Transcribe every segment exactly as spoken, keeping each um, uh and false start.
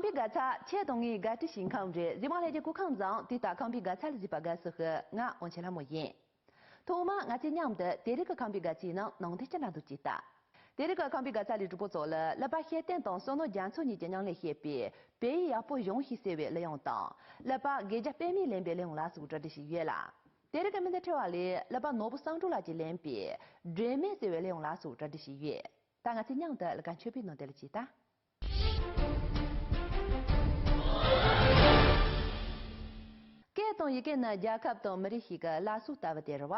པའི་དགའ་ཚལ་ཁྱེད་དང་ངའི་དགའ་སྤྲོའི་ཞིང་ཁམས་རེད། གཟིགས་མང་ལྷན་རྒྱས་སྐུ་ཁམས་བཟང་། དེ་ལྟར་ཁམས་པའི་དགའ་ཚལ་ལ་གཟིགས་པ་དགའ་བསུ་ཞུ། ང་དབང་ཆེན་ལྷ་མོ་ཡིན། ཐོག་མར་ང་ཚོས་མཉམ་དུ་དེ་རིང་གི་ཁམས་པའི་དགའ་སྤྲོའི་ནང་སྣང་དེ་ཅི་འདྲ་འདུག་ཅེས་ལྟ། དེ་རིང་གི་ཁམས་པའི་དགའ་ཚལ་ལས་གྲོགས་པོ་ཚོ་ལ་ཀླད་པ་ཤེས་ལྡན་དང་བསོད་ནམས་རྒྱ་མཚོ་གཉིས་ཀྱི་མཉམ་ལས་བྱས་པའི་བོད་ཡིག་ཡག་པོ་སྦྱོང་ཞིག་ཟེར་བའི་གླུ་དབྱངས་དང་། ཀླད་པ་དགེ་རྒྱ་དཔལ་མོས་ལེན་པའི་གླུ་དབྱངས་ལ་སོགས་གྲ་སྒྲིག་ཞིག་ཡོད་ལ། དེ་རིང་གི་སྨན་ཟླའི་ཕྲེང་བ་ལས་ཀླད་པ་ནོར་བུ་བསམ་གྲུབ་ལགས་ཀྱིས་ལེན་པའི་སྒྲོན་མེ་ཟེར་བའི་གླུ་དབྱངས་ལ་སོགས་གྲ་སྒྲིག་ཞིག་ཡོད། ད་ང་ཚོས་མཉམ་དུ་ལ་ཀ་མཆོད་པའི་ནང་དེ་ལ་ཅིག་ལྟ། སྐད་དང་ཡི་གེ་ནི་རྒྱལ་ཁབ་དང་མི་རིགས་ཤིག་གི་བླ་སྲོག་ལྟ་བུ་དེ་རེད་བ།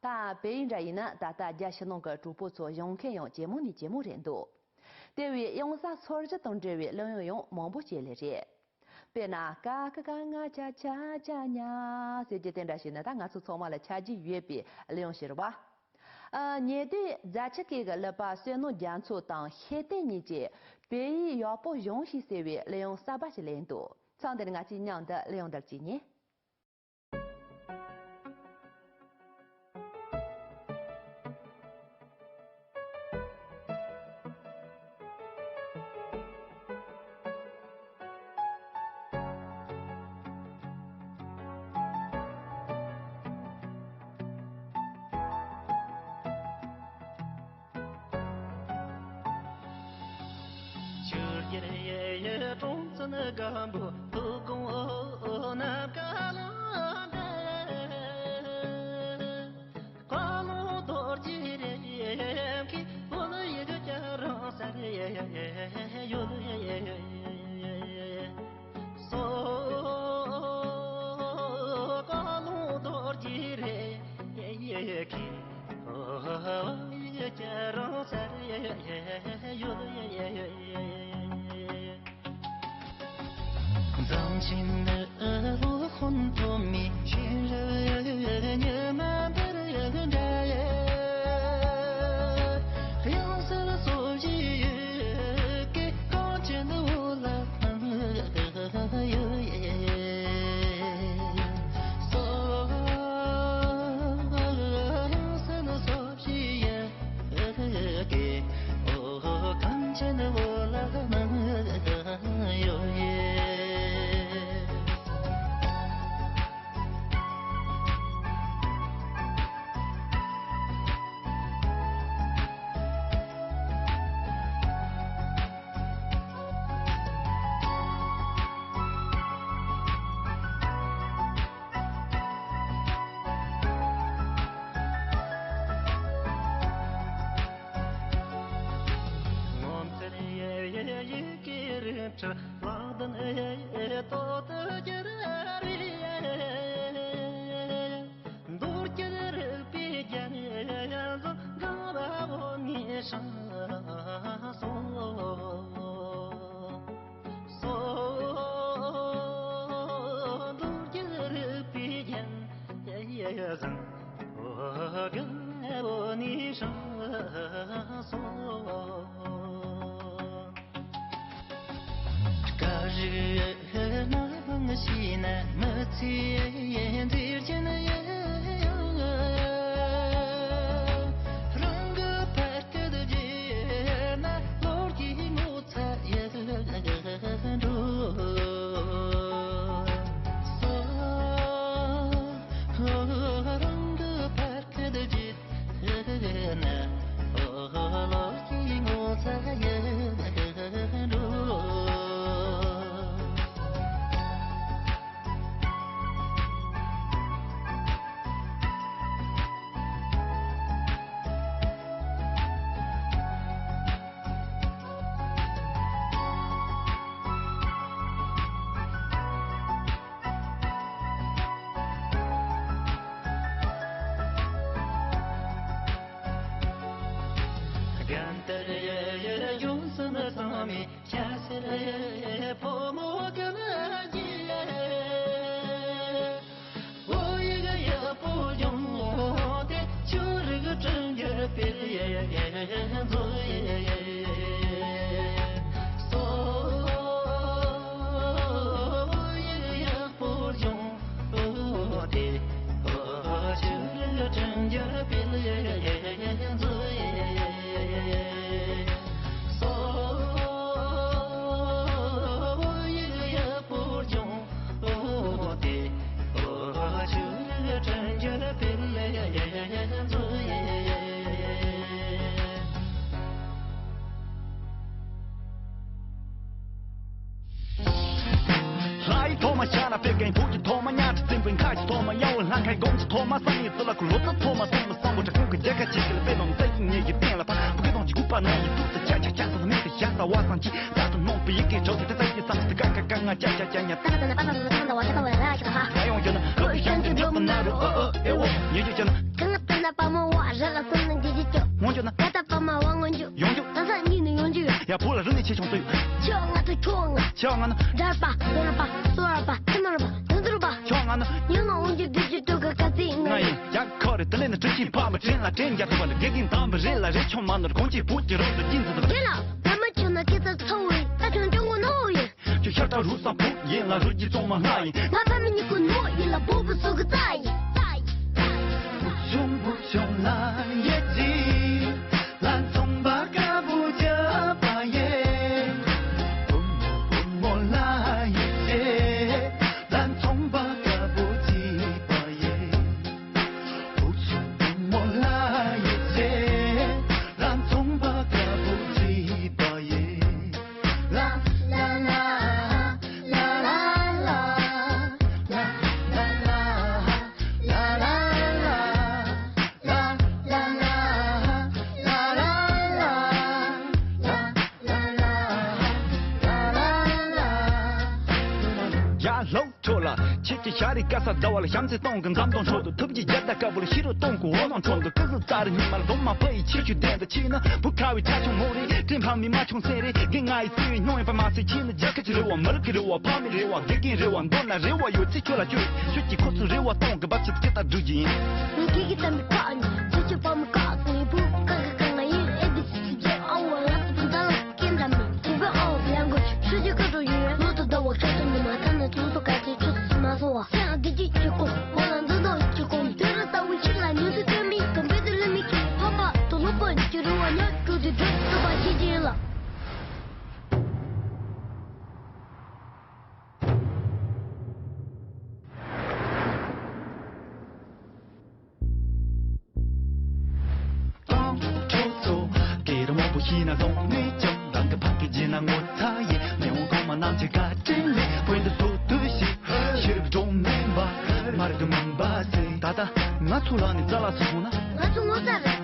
ད་བོད་ཡིག་འདྲ་ཡིན་ན་ད་ལྟ་རྒྱ་ཕྱི་ནང་གི་གྲོགས་པོ་ཚོ་སྦྱོང་མཁན་ཡང་ཇེ་མང་ནས་ཇེ་མང་རེད་འདུག་དེ་བས་དབྱངས་གསལ་སོར་བཞི་དང་འབྲེལ་བའི་གླུ་དབྱངས་ཡང་མང་པོ་སྐྱེས་ལེ་རེད། དཔེར་ན་ཀ་ཁ་ག་ང་ཅ་ཆ་ཅ་ཉ་ཟེར་གྱི་དེ་འདྲ་ཞིག་ནི་ད་ང་ཚོ་ཚང་མ་ལ་ཆ་རྒྱུས་ཡོད་པའི་གླུ་དབྱངས་ཤིག་རེད་བ། ཨ། ཉེ་དུས་རྫ་ཆུ་སྐད་ཀྱི་གླུ་པ་བསོད་ནམས་རྒྱ་མཚོ་དང་ཤེས་ལྡན་གཉིས་ཀྱིས་བོད་ཡིག་ཡག་པོ་སྦྱོང་ཞིག་ཟེར་བའི་གླུ་དབྱངས་གསར་པ་ཞིག་ལེན་འདུག་མཚམས་འདིར་ང་ཚོས་མཉམ་དུ་གླུ་དབྱངས་འདིར་གཅིག་ཉན། ཆུ་རྒྱལ་ཡེ་ཡེ་གྲོང་བཙུན་སྒམ་པོ་ཐུགས་དགོངས་ནམ་མཁའ་ལ་འདྲ། བཀའ་ལུང་རྡོ་རྗེ་རེད་ཀྱི་བོད་ཡིག་བསྐྱར་རང་སར་ཡོད་སོ། བཀའ་ལུང་རྡོ་རྗེ་རེད་ཀྱི་བོད་ཡིག་བསྐྱར་རང་སར་ཡོད། མཛངས་ཆེན་ནི་ལོ་ཧོན་ཐོ་མི་ཤེས་རབ་ཉི་མ་འདིར་འདྲ། དབྱངས་གསལ་སོ་བཞི་ཡི་གེ་གངས་ཅན་འོད་ལ་སྣང་ཡོད། སོ། དབྱངས་གསལ་སོ་བཞི་ཡི་གེ་གངས་ཅན་འོད་ལ་སྣང་ཡོད། ངོ་མཚར་ཡི་གེ་རིན་བྲལ་ལག་ལྡན་ཡི་ཏོག་ཏུ་གྱུར་རེ། མདོ་སྐྱེས་རིག་པའི་རྒྱན་བཟང་གང་བ་བོ་ནི་ཤང་སོ། སོ། མདོ་སྐྱེས་རིག་པའི་རྒྱན་བཟང་གང་བ་བོ་ནི་ཤང་སོ། སྐད་རིགས་སྣ་མང་ཤེས་ན་མི་ཚེ་མཛེས་རྒྱན་ཡིན། རང་གི་ཕ་སྐད་བརྗེད་ན་ལོ་རྒྱུས་ངོ་ཚ་ཡི་འགྲོ། སོ། རང་གི་ཕ་སྐད་བརྗེད་ན་ལོ་རྒྱུས་ངོ་ཚ་ཡི་འགྲོ། རྒན་དར་ཡི་ཡི་ཡོངས་སུ་མི་ཚང་མི་ཤ་སེར་ཡི་ཕོ་མོ་ཀུན་གྱིས། བོད་ཡིག་ཡག་པོ་སྦྱོང་སྟེ་ཆོས་རིག་དྲུང་འགྱུར་སྤེལ་མཛོད་སོ། བོད་ཡིག་ཡག་པོ་སྦྱོང་སྟེ་ཆོས་རིག་དྲུང་འགྱུར་སྤེལ་མཛོད་སོ། ཐོག་མ་ཤ་ལ་དཔེ་རྒན་བུ་གི་ཐོག་མ་ཉག་ཕྲ་སྲིན་པོའི་ཁ་གི་ཐོག་མ་དམྱལ་བའི་ལྷ་ཁའི་དགོང་གི་ཐོག་མ་བསམ་ཡས་བརྩི་ལ་ཁུ་ལོ་ཙཱ་ཐོག་མ་ཐོག་མ་བསམ་པོ་དྲ་ཁུང་གི་རྒྱལ་ཁ་ཆེ་གི་ལ་དཔེ་ནང་མཛའ་ཡིན་ཉེ་གི་སྟེང་ལ་ཕ་བུ་གི་དོང་གི་སྐུད་པ་ནང་ཡི་ཏུག་ཏུ་ཅ་ཅ་ཅ་ས་མེད་དུ་ཞ་ས་བ་སང་ཅི་ད་དུ་ནོང་པའི་ཡི་གེ་གྲོགས་ཀྱི་ཏ་ཏ་ཡི་སང་ཅི་ཀ་ཀ་ཀ་ང་ཅ་ཅ་ཅ་ཉ་ཏ་ཏ་ན་པ་ཏ་ཏ་ཏ་ཏ་བ་ཤ་ཏ་བ་ར་ཤ་ཏ་ཧ་ཡོང་རྒྱུ་ན་ཨོ་ཤན་གི་འཇོག་ཏུ་ན་རུ་ཨོ་ཨོ་ཨེ་ཨོ་ཉེ་རྒྱུ་ཅ་ན། གང་ལྟར་ན་པ་མ་བ་ར་ལ་སོང་ན་འདི་ཅི་ཅོ། ངོ་ཅོ་ན། ད་ལྟ་པ་མ་བ་ངོ་འཇུ། ཡོང་རྒྱུ། ད་ས་གཉིས་ནི་ཡོང་རྒྱུ་ཡོད། ཡ་བུ་ལ་རུ་ནི་ཆེ་ཆུང་ཚོ་ཡོད། ཆེ་བ་ང་ཚོ་ཁྱོ་བ་ང་། ཆེ་བ་ང་ན། འདྲ་པ་དོ་ར་པ་སོ་ར་པ་ཐི་མ་ར་པ་དོན་དུ་ར་པ། ཆེ་བ་ང་ན། ཉོ་ང་འོང་རྒྱུ་འདི་ཅི་ཏོ་ག་ག་ཚི་ང་ཡིན། ཡ་ཁོ་རེ་དི་ལེ་ནི་ཁྲི་ཆིན་ཕ་མ་དྲན་ལ་དྲན་རྒྱ་ཐུབ་པ་ལ་དགེ་རྒན་དམ་པ་རེད་ལ་རེ་ཆུང་མ་ནོར་གོང་ཆེ་བུ་གི་རོགས་ལ་ཅི་འཛི་ཐུབ། རེད་ལ་ད་མ་ཆུང་ན་སྐད་ཆ་ཚ་བོ་ཡིན། ད་ཆུང་ཆུང་གོ་ནོ་ཡིན། ཁྱོད་ཤ་ཁྲག་རུས་སམ་བུ་ཡིན་ལ་རུས་ཀྱི་གཙང་མ་ལྷ་ཡིན། ང་ཕ་མི་གཉིས་ཀོ་ནོ་ཡིན་ལ་བུ་བུ་སུ་གི་རྩ་ཡིན། ཆུང་བུ་ཆུང་ལ་ཡེ་ཅི་ལ་ཚོང་པ་དཀར་པོ་རྒྱབ་པ་ཡེ། བུ་མོ་བུ་མོ་ལ་ཡེ་ཅེ་ལ་ཚོང་པ་དཀར་པོ་བྱིས་པ་ཡེ། བུ་ཆུང་བུ་མོ་ལ་ཡེ་ཅེ་ལ་ཚོང་པ་དཀར་པོ་བྱིས་པ་ཡེ། ཡ་ལོ། ཁྲོ་ལ། ཁྱེད་ཀྱི་ཤ་རི་ཀ་ས་ཟླ་བ་ལ་བྱམས་བརྩེ་གཏོང་གི་འཛམ་གདོང་ཁྲོད་དུ་ཐུབ་ཀྱི་རྒྱལ་དར་དཀར་པོ་ལ་ཤི་རུ་གཏོང་གི་འོ་ནང་ཁྲོད་དུ་ཀི་ཟུ་རྩ་རི་ཉི་མ་ལ་སྡོམ་མ་ཕ་ཡི་ཆེ་ཆུ་ལྡན་དུ་ཆིག་ན་བུ་ཁ་བའི་ཆ་ཆུང་མོ་རེད་དྲིན་ཕ་མི་མ་ཆུང་སེ་རེད་དགེ་ང་ཡི་བརྩེ་བའི་སྙིང་བའི་པ་མ་སེ་ཁྱེད་ནི་རྒྱལ་ཁབ་ཀྱི་རེ་བ་མི་རིགས་ཀྱི་རེ་བ་ཕ་མའི་རེ་བ་དགེ་རྒན་རེ་བ་མདོར་ན་རེ་བ་ཡོད་ཚེ་ཁྱོད་ལ་ཁྱོད་ཁྱོད་ཀྱི་ཁོ་ཚོའི་རེ་བ་གཏོང་གི་འབབ་ཆེད་དུ་སྐད་བརྡ་སྒྲུག་རྒྱུ་ཡིན། ངས་ཁྱེད་ཀྱི་བསམ་པའི་ཁ་ནས་ཁྱེད་ཀྱི་བ་མི་ཁ་སོང་ཡིན་བུ་ཁ་ཁ་ཁ་ང་ཡིན་ཨེ་བི་སི་སི་ཇེ་ཨ་འོ་ལ་སི་པི་ཏ་ལ་སྐད་འདྲ་མིན་དེ་བས་ཨ་འོ་ལ་འགོ་ཆུ་ཆུ་ཁ་འགྲོ་ཡོད་ལོ་དུ་ཟླ་བ་ཁ་ཐུག་ནི་མ་ཐ་ན་ཚོང་སོ་ག་ཚོད་ཆུ་སི་མ་སོང་བ་སེ་ཨ་འདི་ཅི་ཅི་ཀོ་འོ་ལ་འདི་འདོ་ཅི་ཀོ་དུ་ར་ལྟ་བུ་ཆི་ལ་ཉུ་དུ་ཏེ་མི་གམ་བེ་དུ་ལི་མི་ཁི་ཕ་མ་དུ་ལོ་པོ་ཅི་རུ་བ་ཉ་ཀུ་དུ་དུ་དུ་བ་ཤི་ཅི་ལ། ཏང་ཁྲོ་ཚོ། སྐད་ར་མང་པོ་ཤེས་ན་གདོང་ནས་ཀྱང་རང་གི་ཕ་སྐད་བརྗེད་ན་ངོ་ཚ་ཡིན་མི་འོང་གོང་མ་རྣམས་ཀྱི་བཀའ་དྲིན་ལས་བོད་འདི་སོ་དུ་ཞིག་ཤེས་རིག་སྒྲོན་མེ་འབའ་མ་རིག་གི་མུན་པ་སེལ། ད་ལྟ་ང་ཚོ་ལ་ནི་རྩ་ལ་སུ་སོང་ན། ང་ཚོ་ངོ་ཚ་རེད།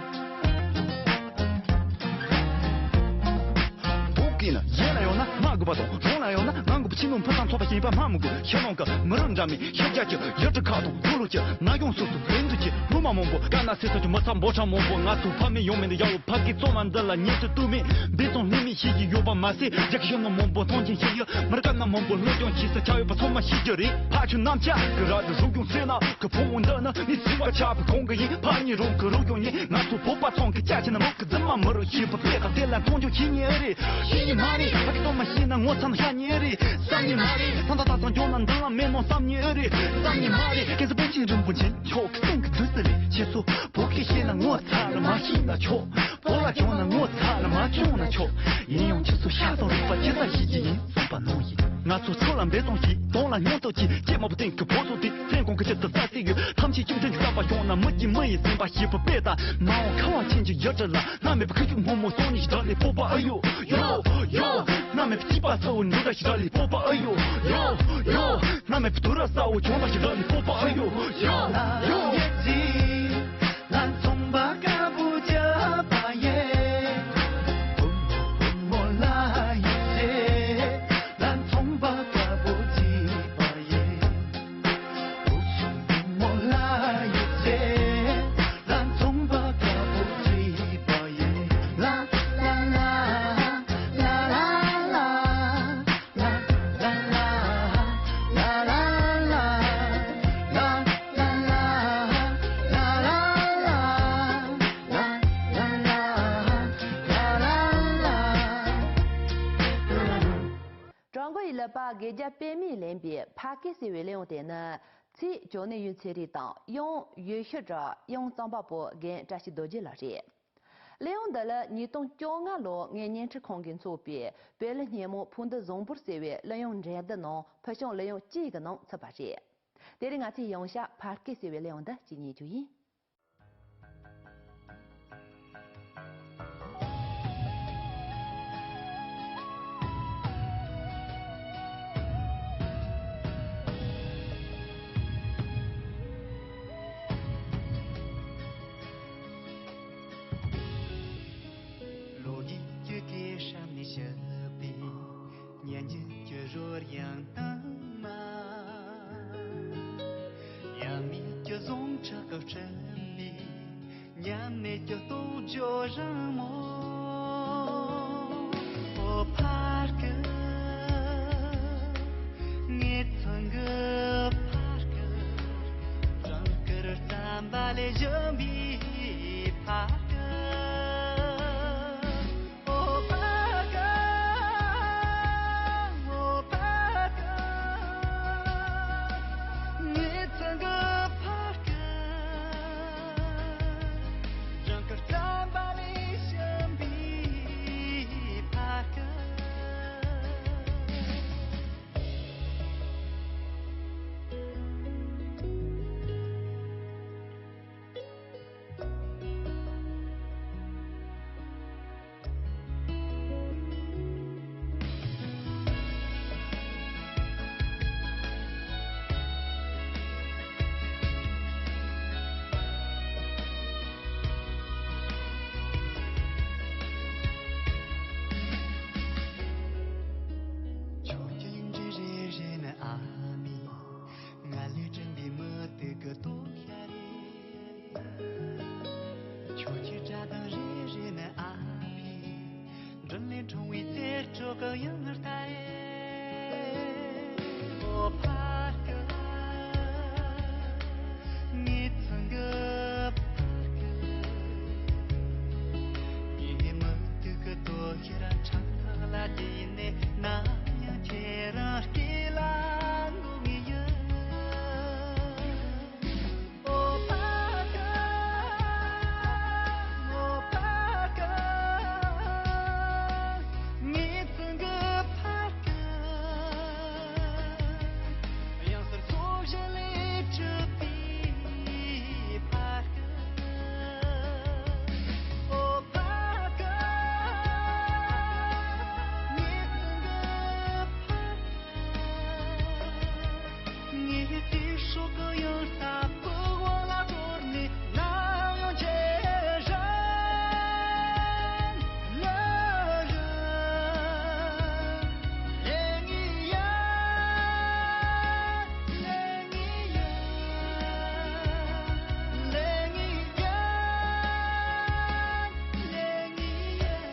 བོད་སྐད་ནི་གཞན་ལ་ཡོང་ན་མ་དགོས་པ་དང་རང་ལ་ཡོང་ན་ང་དགོས་པ་ཕྱི་ནང་ཕུན་སུམ་ཚོགས་པ་ཞིག་ཡིན་པ་སྨྲ་མི་དགོས། ཤ་ནང་གི་མི་རབས་འདྲ་མིན་ཤ་རྒྱགས་ཀྱི་ཡུལ་གྲུ་ཁག་དང་ཁོར་ཡུག་གི་ན་གཞོན་སོ་སོ་བོད་འདི་གི་སློབ་མ་མང་པོ་དཀའ་ན་སེ་ས་ཀྱི་མི་ཚང་འབོར་ཆ་མང་པོ་ང་ཚོ་ཕ་མེས་ཡང་མེད་འདི་ཡག་ཡོད་ཕ་གི་གཙོ་མ་འདི་ལ་ཉེ་དུ་ཏུ་མེད་འབད་བརྩོན་ལྷད་མེད་བྱེད་ཀྱི་ཡོད་པ་མ་ཟད་རྒྱ་གཞོན་ནུ་མང་པོ་མཐོང་ཆེན་བྱེད་ཡོད་མི་དཀའ་ན་མང་པོ་སློབ་སྦྱོང་བྱེད་ས་ཆ་ཡོད་པ་ཚང་མ་ཤེས་རྒྱུ་རེད། ཕ་ཆུ་གནམ་ལྕགས་ཀྱི་ར་དུ་རུབ་ཡོང་སྲིད་ན། ཁོ་ཕུང་བོ་འདི་ནི་ནི་སྲིད་པ་ཆགས་པའི་གོང་གི་ཡིན། ཕ་ཉིད་རང་གི་རུ་ཡོང་ཉིན་ང་ཚོ་བོད་པ་ཚང་གི་ཅག་ཆེ་ན་མོ་གི་རྫུན་མ་མི་རུ་ཤེས་པ་པས་དང་དེ་ལ་མཐོང་ཆུང་ཤེས་ཉེ་ཨེ་རེད། ཤེས་ཉེ་མ་རེད། ཕ་གི་གཏོང་མ་ཤེས་ན་ངོ་ཚ་ན་ཤ་ཉེ་ཨེ་རེད། བསམ་ཉེ་མ་རེད། ད་ད་ད་ཚང་འཇོག་ན་འདི་ལ་མེད་ནོ་བསམ་ཉེ་ཨེ་རེད། བསམ་ཉེ་མ་རེད། སྐལ་བཟང་པཎ་ཆེན་རིན་པོ་ཆེ་མཆོག་གི་གསུང་གི་དུས་སུ་ལས་ཁྱེད་ཚོ་བོད་སྐད་ཤེས་ན་ངོ་ཚ་ལ་མ་ཤེས་ན་ཆོག་བོད་ལ་སྐྱོང་ན་ངོ་ཚ་ལ་མ་སྐྱོང་ན་ཆོག་ཡིན་ཡང་ཁྱེད་ཚོ་ཤ་ཚ་རུས་པ་ཇི་ལྟར་ཤེས་ཀྱི་ཡིན། པ་ནང་བཞིན། ང་ཚོ་ཚུར་ལ་འབད་བརྩོན་བྱེད། གདོང་ལ་སྙིང་སྟོབས་ཀྱིས། སྐྱེས་མ་བུ་སྟེང་གི་ཕོ་ཚོ་དེ། སེམས་ཁོང་གི་ཆེད་དུ་ས་སྲིད་ཡོད། ཐམས་ཅད་ཁྱིམ་མཚེས་ཀྱི་བསམ་པ་བྱུང་ན། མི་གཅིག་མི་ཡི་སེམས་པ་ཞེ་པོ་དཔེ་ལྟ། མ་འོངས་ཁ་བ་ཆེན་གྱི་ཡུལ་གྲུ་ལ། གནམ་མེད་པའི་ཁུ་བྱུག་སྔོན་མོ་སོང་ནས་ཞེ་དྲག་ལས་སྤོབས་པ་ཨ་ཡོ། ཡོ། ཡོ། གནམ་མེད་པའི་སྐྱིད་པ་གསལ་བོ་འབྱུང་དྲག་ཞེ་དྲག་ལས་སྤོབས་པ་ཨ་ཡོ། ཡོ། ཡོ། གནམ་མེད་པའི་དུས་རབས་གསལ་བོ་བྱུང་དྲག་ཞེ་དྲག་ལས་སྤོབས་པ་ཨ་ཡོ། ཡོ། ཡོ། ལ་ཚོང་པ་དཀར་པོ་རྒྱབ་པ་ཡེ། བུ་མོ་བུ་མོ་ལ་ཡིད་ཆེས། ལ་ཚོང་པ་དཀར་པོ་བྱིས་པ་ཡེ། བུ་ཆུང་བུ་མོ་ལ་ཡིད་ཆེས། ལ་ཚོང་པ་དཀར་པོ་བྱིས་པ་ཡེ། ལ་ལ་ལ་ལ་ལ་ལ། བྲག་འགོ་ཡི་ཀླད་པ་དགེ་རྒྱལ་པད་མས་ལེན་པའི་ཕ་སྐད་ཟེར་བའི་གླེང་བུ་དེ་ནི་ཚེ་ཇོ་ནེ་ཡུན་ཚེ་རིང་དང་དབྱངས་ཡུལ་ཤུལ་གྱི་དབྱངས་གཙང་པ་པོ་རྒན་བཀྲ་ཤིས་རྡོ་རྗེ་ལགས་རེད། གླེང་བུ་འདི་ལ་ཉིས་སྟོང་བཅོ་ལྔ་ལོར་ངས་བརྙན་འཕྲིན་ཁང་གིས་འཚོགས་པའི་བོད་གླུ་སྙན་མོ་ཕུགས་འདུན་བཟང་པོར་ཟེར་བའི་གླུ་དབྱངས་འགྲན་བསྡུར་ནང་ཕུལ་བྱུང་གླུ་དབྱངས་གཅིག་གི་ནང་ཚུད་པ་རེད། དེ་རིང་ང་ཚོས་ཡང་བསྐྱར་ཕ་སྐད་ཟེར་བའི་གླེང་བུ་འདི་གཅིག་ཉན་རྒྱུ་ཡིན། སྲོལ་ཡང་དྭངས་མ། ཡབ་མེས་ཀྱི་ཟུངས་ཁྲག་གིས་བསྐྲུན་པའི་མཉམ་མེད་ཀྱི་རྟོགས་བརྗོད་རིང་མོ། ཨོ་ཕ་སྐད། ངའི་ཚང་གི་ཕ་སྐད། རང་སྐད་རྩམ་པ་ལས་གཞན་པའི་ཕ་སྐད། ཨོ་ཕ་སྐད། ཨོ་ཕ་སྐད། ངའི་ཚང་གི་ཕ་སྐད། རང་སྐད་རྩམ་པ་ལས་གཞན་པའི་ཕ་སྐད། ཆོས་ཀྱི་ཡིག་འབྲུ་རེ་རེ་ནི་ཨ་མའི། ང་ལས་དྲན་པའི་མུ་ཏིག་གི་དོ་ཤལ་རེད། ཆོས་ཀྱི་སྒྲ་གདངས་རེ་རེ་ནི་ཨ་ཕའི། མགྲིན་ལས་འཁྲུངས་པའི་གསེར་སྒྲོག་གི་དབྱངས་རྟ་རེད། ཨོ་ཕ་སྐད། ངའི་ཚང་གི་ཕ་སྐད། ངའི་མུ་ཏིག་གི་དོ་ཤལ་ཕྲེང་ཐག་ལ་བརྟེན་ནས་ནམ་ཡང་ཁྱེད་རང་སྐྱིད་ལ་འདུག་ངེས་ཡིན། ཨོ་ཕ་སྐད། ཨོ་ཕ་སྐད། ངའི་ཚང་གི་ཕ་སྐད། དབྱངས་གསལ་ཚོགས་བཞི་ལས་གྲུབ་པའི་ཕ་སྐད། ཨོ་ཕ་སྐད། ངའི་ཚང་གི་ཕ་སྐད། ངའི་ཚེ་སྲོག་གི་ཡང་ས་བུ་བ་ལ་བོར་ནས་ནམ་ཡང་ཁྱེད་རང་ལ་རག་ལས་ངེས་ཡིན། ལས་ངེས་ཡིན། ལས་ངེས་ཡིན། ལས་ངེས་ཡིན།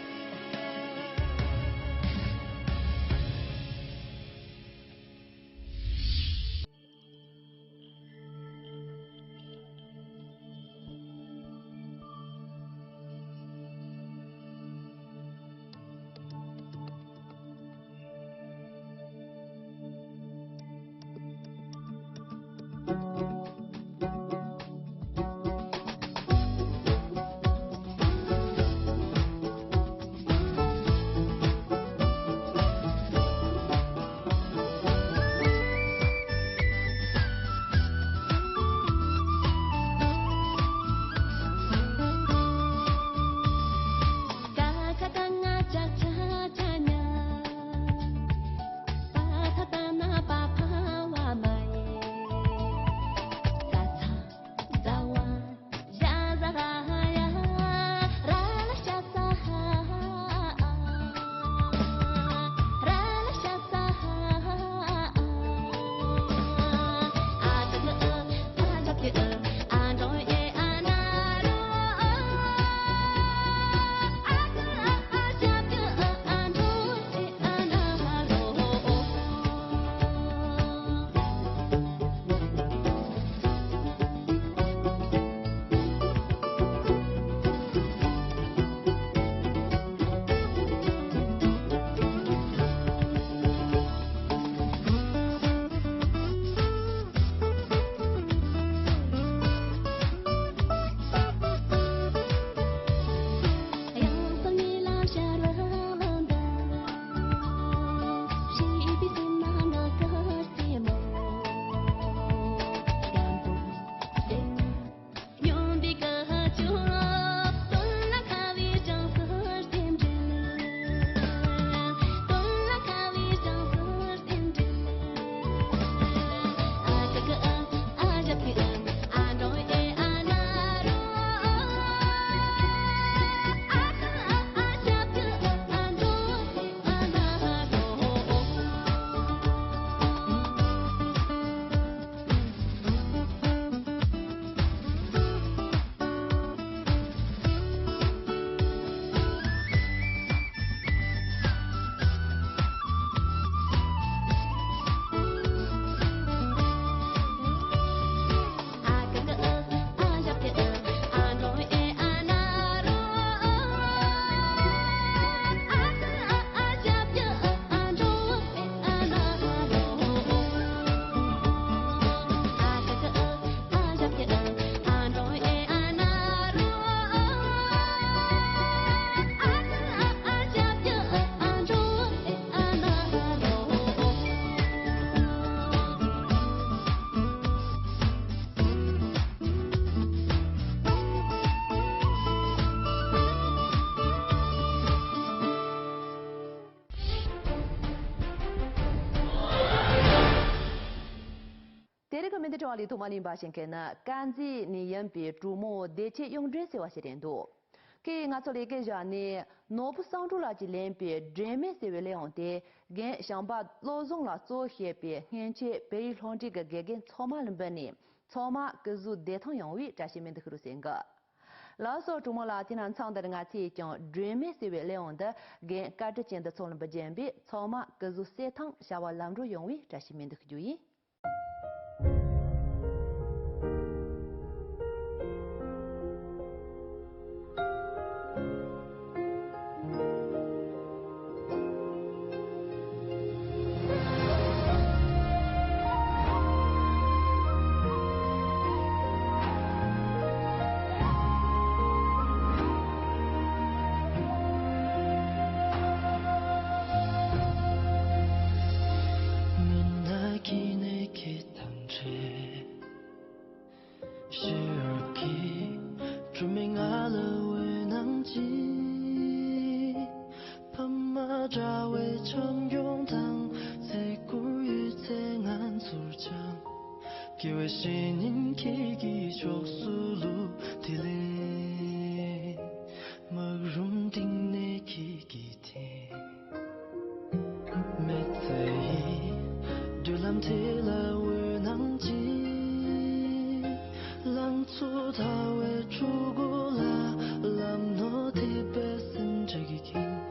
ཁ་མི་འདི་དྲི་བ་ལས་ཐོག་མ་ལིན་པ་ཞིག་གི་ནི་དཀར་མཛེས་ནས་ཡིན་པའི་གྲོགས་མོ་བདེ་ཆེན་གཡུང་སྒྲོན་ཟེར་བ་ཞིག་རེད་འདུག་ཁོས་ང་ཚོ་ལས་ཀའི་བཞག་ནས་ནོར་བུ་བསམ་གྲུབ་ལགས་ཀྱིས་ལེན་པའི་སྒྲོན་མེ་ཟེར་བའི་གླེགས་བམ་དེ་རྒན་བྱམས་པ་བློ་བཟང་ལགས་གཙོ་བྱས་པའི་སྔོན་ཆད་བོད་ཡིག་སློབ་འབྲིང་གི་དགེ་རྒན་ཚང་མ་ལ་འབུལ་ནས་ཚང་མ་སྐུ་གཟུགས་བདེ་ཐང་ཡོང་བའི་བཀྲ་ཤིས་སྨོན་འདུན་ཞུ་རོགས་ཟེར་གི། ལགས་སོ། གྲོགས་མོ་ལགས། དེ་ན་མཚམས་འདིར་ང་ཚོས་ཀྱང་སྒྲོན་མེ་ཟེར་བའི་གླེགས་བམ་འདི་རྒན་བཀའ་དྲིན་ཅན་འདི་ཚོ་ལ་འབུལ་རྒྱུ་ཡིན་པས་ཚང་མ་སྐུ་གཟུགས་གསལ་ཐང་བྱ་བ་ལམ་འགྲོ་ཡོང་བའི་བཀྲ་ཤིས་སྨོན་འདུན་ཞུ་རྒྱུ་ཡིན། མུན་ནག་གི་གནས་ཀྱི་དྭངས་འཕྲེང་ཤེས་རབ་ཀྱི་སྒྲོན་མེ་ང་ལ་འོད་སྣང་སྦྱིན། ཕ་མ་དྲ་བའི་འཆམ་མགྱོགས་དང་ཚེ་སྐོར་ཡོད་ཚད་ང་ཚོར་སྦྱངས། དགེ་བའི་བཤེས་གཉེན་ཁྱེད་ཀྱི་ཕྱོགས་སུ་བླུགས། དེ་ལས་སྨག་རུམ་གཏིང་ནས་ཁྱེད་ཀྱི་དེ་མེ་ཚེ་ཡི་བགྲོད་ལམ་དེ་ལ་འོད་སྣང་སྦྱིན། ལང་ཚོ་དར་བའི་འཕྲུལ་འཁོར་ལ་ལམ་ནོར་དེད་པའི་སེམས་ཁྲལ་གྱིས་ཁེངས།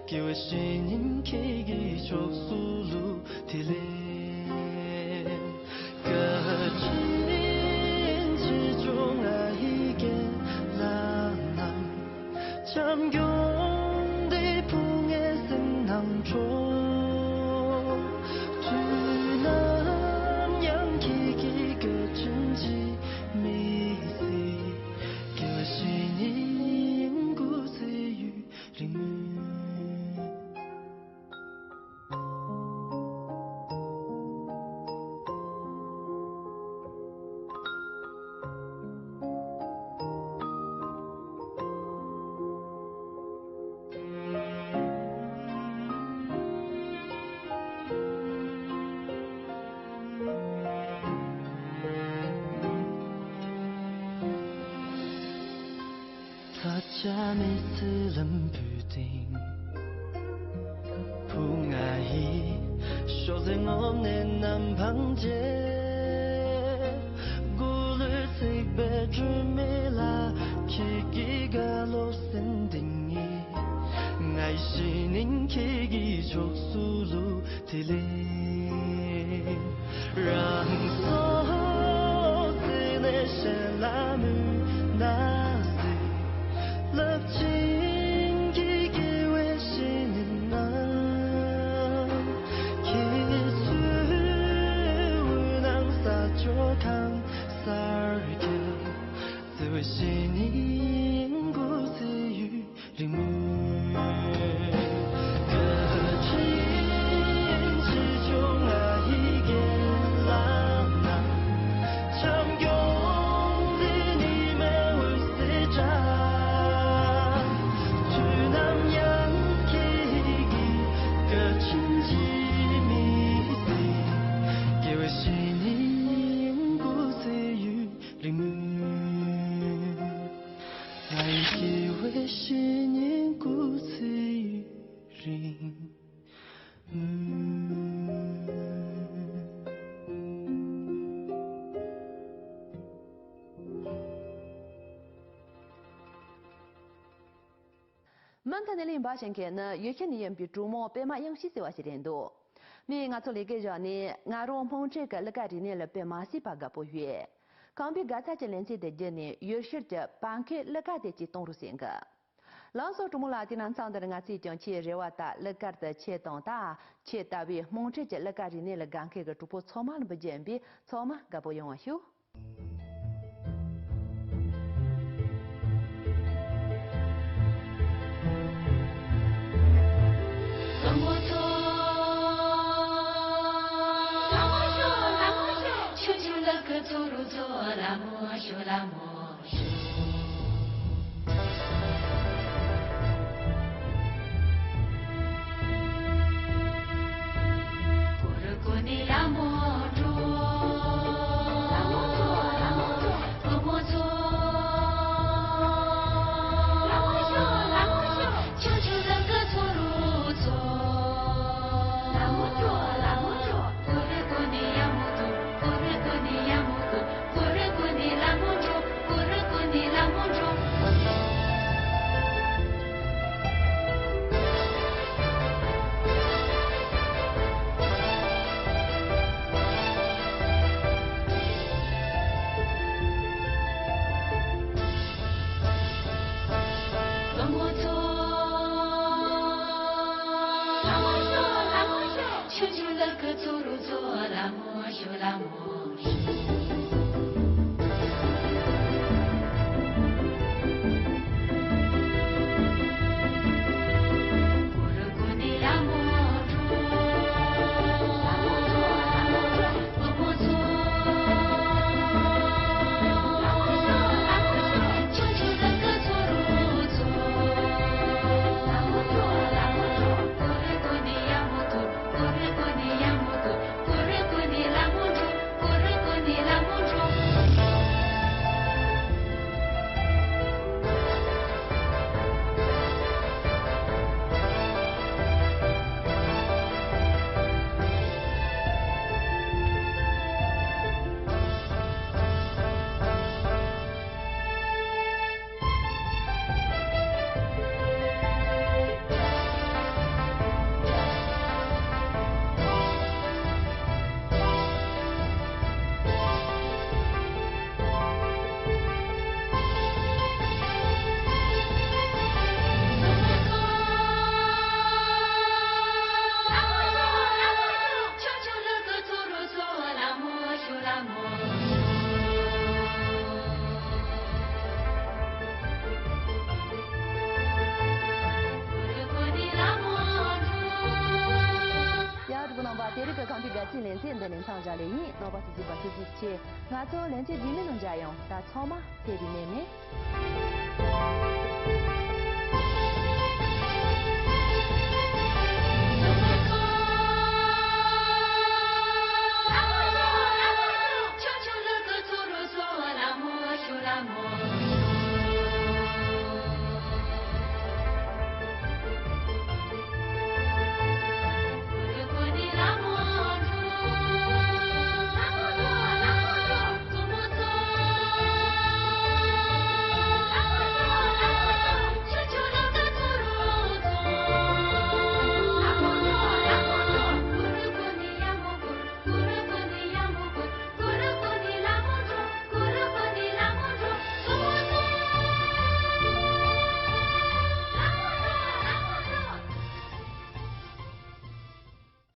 དགེ་བའི་བཤེས་གཉེན་ཁྱེད་ཀྱི་ཕྱོགས་སུ་བླུགས། དེ་ལས་བཀའ་དྲིན་ཆེ་ཆུང་ང་ཡི་རྒན་ལགས་རྣམས། འཆམ་མགྱོགས་འདི་བུ་ངའི་སེམས་ནང་འཕྲོ། དུས་ནམ་ཡང་ཁྱེད་ཀྱི་བཀའ་དྲིན་གྱིས་མི་ཟད། དགེ་བའི་བཤེས་གཉེན་སྐུ་ཚེ་ཡུན་རིང་མོད། ད་ཆ་མི་ཚེ་ལམ་བུའི་སྟེང་བུ་ང་ཡི་ཤོག་ཚེ་ངོམས་ནས་ནམ་འཕང་མཇལ། མགོ་ལོས་བརྩེགས་པའི་སྒྲོན་མེ་ལ་ཁྱེད་ཀྱི་བཀའ་སློབ་སེམས་གཏིང་ནས། ང་ཡི་བཤེས་གཉེན་ཁྱེད་ཀྱི་ཕྱོགས་སུ་བླུགས། དེ་ལས་རང་སྲོག་བརྩད་ནས་གཞན་ལ་མུན་ནག་སེལ། རླབས་ཆེན་གྱི་དགེ་བའི་བཤེས་གཉེན་རྣམས། ཁྱེད་ཚོའི་འོད་སྣང་ས་ཕྱོགས་གང་སར་ཁྱབ། བརྩེ་བའི་བཤེས་གཉེན་སྐུ་ཚེ་ཡུན་རིང་མོད། བཀའ་དྲིན་ཆེ་ཆུང་ང་ཡི་རྒན་ལགས་རྣམས། འཆམ་མགྱོགས་འདི་ཉི་མའི་འོད་ཟེར་འདྲ། དུས་ནམ་ཡང་ཁྱེད་ཀྱི་བཀའ་དྲིན་གྱིས་མི་ཟད། དགེ་བའི་བཤེས་གཉེན་སྐུ་ཚེ་ཡུན་རིང་མོད། ང་ཡི་དགེ་བའི་བཤེས་གཉེན་སྐུ་ཚེ་ཡུན་རིང་མོད། མུ་མཐུད་ནས་གླེང་བ་བྱེད་མཁན་ནི་ཡུལ་ཤུལ་ནས་ཡིན་པའི་གྲོགས་མོ་པད་མ་དབྱངས་སྐྱིད་ཟེར་བ་ཞིག་རེད་འདུག་མོས་ང་ཚོ་ལས་ཀའི་ཞོར་ནས་ང་རང་དམངས་ཁྲོད་ཀྱི་གླུ་གར་རིག་གནས་ལ་དཔེ་མ་སྲིད་པ་དགའ་པོ་ཡོད། ཁམས་པའི་དགའ་ཚལ་གྱི་ལེ་ཚན་དེ་བརྒྱུད་ནས་ཡུལ་ཤུལ་གྱི་བར་མཁས་གླུ་གར་དེ་གཅིག་གཏོང་རོགས་ཟེར་གི། ལགས་སོ། གྲོགས་མོ་ལགས། དེ་ན་མཚམས་འདིར་ང་ཚོས་ཀྱང་ཁྱེད་རེ་བ་ལྟར་གླུ་གར་དུ་ཆེད་དུ་བཏང་། ད་ཁྱེད་ལྟ་བུའི་དམངས་ཁྲོད་ཀྱི་གླུ་གར་རིག་གནས་ལ་དགའ་མཁན་གྱི་གྲོགས་པོ་ཚང་མ་ལ་འབུལ་རྒྱུ་ཡིན་པས་ཚང་མ་དགའ་པོ་ཡོང་བ་ཞུ། དེ་རིང་གི་གངས་ཏི་དགའ་ཚལ་ལེ་ཚན་འདི་ནས་མཚམས་བཞག་ལེ་ཡིན། རྣམ་པ་ཚོ་གཟིགས་པ་ཐུགས་རྗེ་ཆེ། ང་ཚོ་ལེ་ཚན་རྗེས་མའི་ནང་མཇལ་ཡོང་། ད་ཚང་མ་བདེ་བའི་གནས་ནས།